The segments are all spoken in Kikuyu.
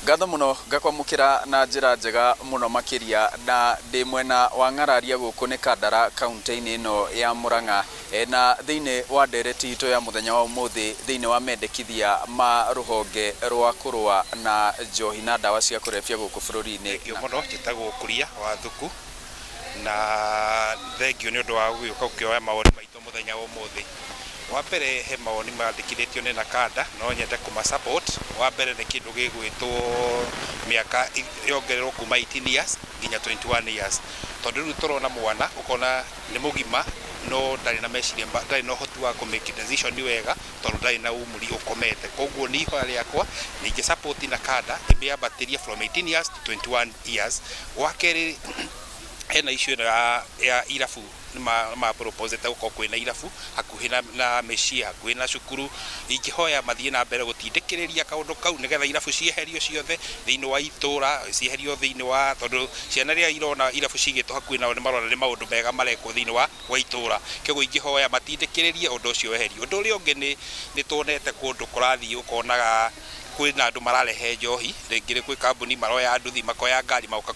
Ngatho mũno ngakwamũkĩra na njĩra njega mũno makĩria na ndĩ mwena wa Ng'araria gũkũ nĩ Kandara kaunti-inĩ ĩno ya Murang'a na thĩinĩ wa ndereti itũ ya mũthenya wa ũmũthĩ thĩinĩ wa mendekithia ma rũhonge rwa kũrũa na njohi na ndawa cia kũrebia gũkũ bũrũri-inĩ. Thengiũ mũno, njĩtagwo Kuria wa Thuku na thengiũ nĩ ũndũ wa gũgĩũka gũkĩoya mawoni maitũ mũthenya wa ũmũthĩ. Wa mbere he mawoni mandĩkithĩtio nĩ NACADA no nyende kũma support. Wa mbere nĩ kĩndũ gĩgwĩtwo mĩaka yongererwo kuma 18 years nginya 21 years. Tondũ rĩu tũrona mwana ũkona nĩ mũgima no ndarĩ na meciria, ndarĩ na ũhoti wa kũ make decision wega tondũ ndarĩ na umri ũkomete. Koguo niĩ ihoya rĩakwa ningĩ support NACADA ĩmĩambatĩrie from 18 years to 21 years. Wa kerĩ hena issue ĩno ya irabu nĩ ma propose gũkorwo kwĩna irabu hakuhĩ na mĩciĩ, hakuhĩ na cukuru. Ingĩhoya mathiĩ na mbere gũtindĩkĩrĩria kaũndũ kau nĩgetha irabu cieherio ciothe thĩinĩ wa itũra, cieherio thĩinĩ wa, tondũ ciana rĩrĩa irona irabu cigĩtwo hakuhĩ nao nĩ marona nĩ maũndũ mega marekwo thĩinĩ wa itũra. Kwoguo ingĩhoya matindĩkĩrĩrie ũndũ ũcio weherio. Ũndũ ũrĩa ũngĩ nĩ nĩ tuonete kũndũ kũrathiĩ ũkonaga kwĩna andũ mararehe njohi, rĩngĩ kwĩ kambuni maroya nduthi, makoya ngari magoka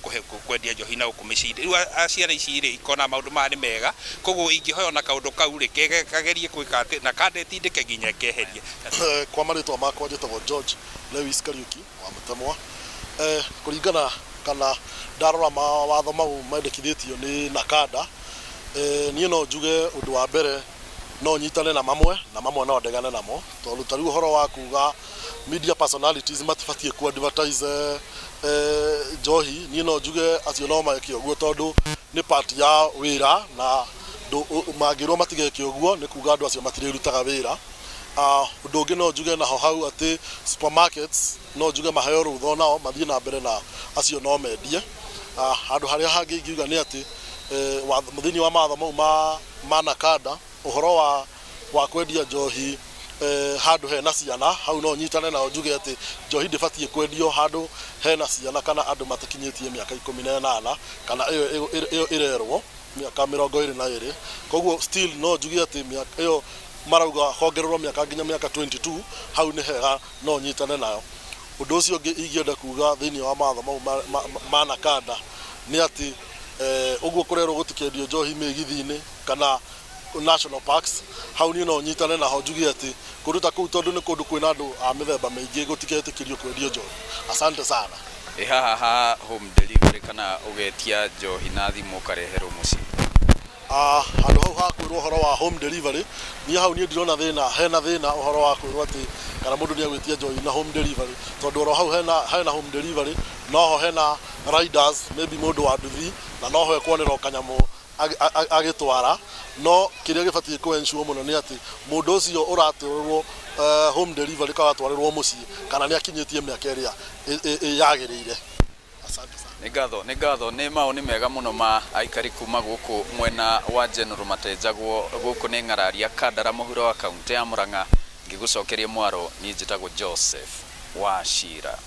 kwendia njohi na gũkũ mĩciĩ-inĩ. Rĩu ciana ici rĩ, ikona maũndũ maya nĩ mega, koguo ingĩhoya ona kaũndũ kau rĩ, kagerie gwĩka atĩ, NACADA ĩtindĩke nginya ĩkeherie. Kwa marĩtwa makwa njĩtagwo George Lewis Kariuki wa Mũtemwa. Kũringana kana ndarora mawatho mau mendekithĩtio nĩ NACADA, niĩ no njuge ũndũ wa mbere no nyitane na mamwe na mamwe no ndegane namo, tondũ ta rĩu ũhoro wa kuga media personalities matibatiĩ ku advertise njohi, niĩ no njuge acio no meke ũguo tondũ nĩ part ya wĩra na mangĩrwo matigeke ũguo nĩ kuga andũ acio matirĩrutaga wĩra. Ũndũ ũngĩ no njuge naho hau atĩ supermarkets no njuge maheo rũtha onao mathiĩ na mbere na acio no mendie. Handũ harĩa hangĩ ingiuga nĩ atĩ thĩinĩ wa mawatho mau ma NACADA ũhoro wa kwendia njohi handũ hena ciana, hau no nyitane nao njuge atĩ njohi ndĩbatiĩ kwendio handũ hena ciana kana andũ matakinyĩtie mĩaka 18 kana ĩyo ĩrerwo mĩaka 22. Koguo still no njuge atĩ mĩaka ĩyo marauga hongererwo mĩaka nginya mĩaka 22, hau nĩ hega no nyitane nayo. Ũndũ ũcio ũngĩ ingĩenda kuga thĩinĩ wa mawatho mau ma NACADA nĩ atĩ ũguo kũrerwo gũtikendio njohi mĩgithi-inĩ kana national parks, hau niĩ no nyitane naho njuge atĩ kũndũ ta kũu tondũ nĩ kũndũ kwĩna andũ a mĩthemba mĩingĩ gũtigetĩkĩrio kwendio njohi. Asante sana. Ĩ haha ha home delivery kana ũgetia njohi na thimũ ũkareherwo mũciĩ? Handũ hau ha kwĩrwo ũhoro wa home delivery, niĩ hau niĩ ndirona thĩna, hena thĩna ũhoro wa kwĩrwo atĩ kana mũndũ nĩ agwĩtia njohi na home delivery, tondũ oro hau hena home delivery, noho hena riders, maybe mũndũ wa nduthi, na noho ekuonera o kanyamũ agĩtwara. No kĩrĩa gĩbatiĩ kũ ensure mũno nĩ atĩ mũndũ ũcio ũratwarĩrwo home delivery kana ũratwarĩrwo mũciĩ kana nĩ akinyĩtie mĩaka ĩrĩa yagĩrĩire. Asante sana. Nĩ ngatho, nĩ ngatho, nĩ mawoni mega mũno ma aikari kuma gũkũ mwena wa General Matenjagwo, gũkũ nĩ Ng'araria, Kandara, mũhuro wa kaunti ya Murang'a. Ngĩgũcokeria mwaro, niĩ njĩtagwo Joseph Wachira.